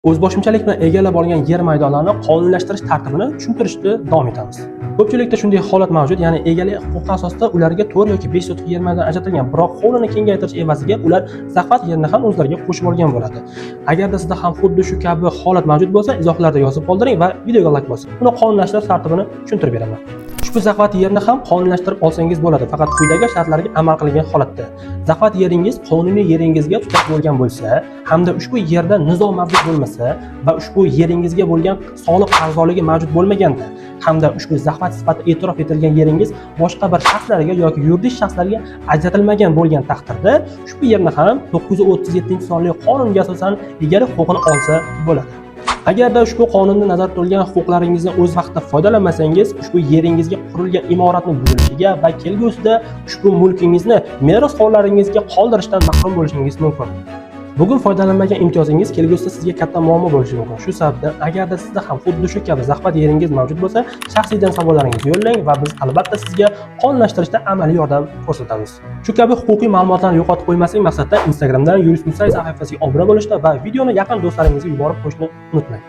O'zboshimchalik bilan egallab olingan yer maydonlarini qonuniylashtirish tartibini tushuntirishda davom etamiz. Ko'pchilikda shunday holat mavjud, ya'ni egalik huquqi asosida ularga 4 yoki 5 sotix yer maydoni ajratilgan, biroq hovlini kengaytirish evaziga ular захват yerini ham o'zlariga qo'shib olgan bo'ladi. Agarda sizda ham xuddi shu kabi holat mavjud bo'lsa, izohlarda yozib qoldiring va videoga like bosing. Buni qonuniylashtirish tartibini tushuntirib beraman. Ushbu захват yerni ham qonuniylashtirib olsangiz bo'ladi, faqat quyidagi shartlarga amal qilgan holatda. Захват yeringiz qonuniy yeringizga tutash bo'lgan bo'lsa hamda ushbu yerda nizo mavjud bo'lmasa va ushbu yeringizga bo'lgan soliq qarzdorligi mavjud bo'lmaganda hamda ushbu захват sifatida e'tirof etilgan yeringiz boshqa bir shaxslarga yoki yuridik shaxslarga ajratilmagan bo'lgan taqdirda ushbu yerni ham 937-sonli qonunga asosan egalik huquqini olsa bo'ladi. Agarda ushbu qonunda nazarda tutilgan huquqlaringizdan o'z vaqtida foydalanmasangiz, ushbu yeringizga qurilgan imoratning buzilishiga va kelgusida ushbu mulkingizni merosxo'rlaringizga qoldirishdan mahrum bo'lishingiz mumkin. Bugun foydalanmagan imtiyozingiz kelgusida sizga katta muammo bo'lishi mumkin. Shu sababdan agarda sizda ham xuddi shu kabi захват yeringiz mavjud bo'lsa, shaxsiydan savollaringizni yo'llang va biz albatta sizga qonunlashtirishda amaliy yordam ko'rsatamiz. Shu kabi huquqiy ma'lumotlarni yo'qotib qo'ymaslik maqsadida Instagramdan Yurist Musay sahifasiga obuna bo'lishni va videoni yaqin do'stlaringizga yuborib qo'yishni unutmang.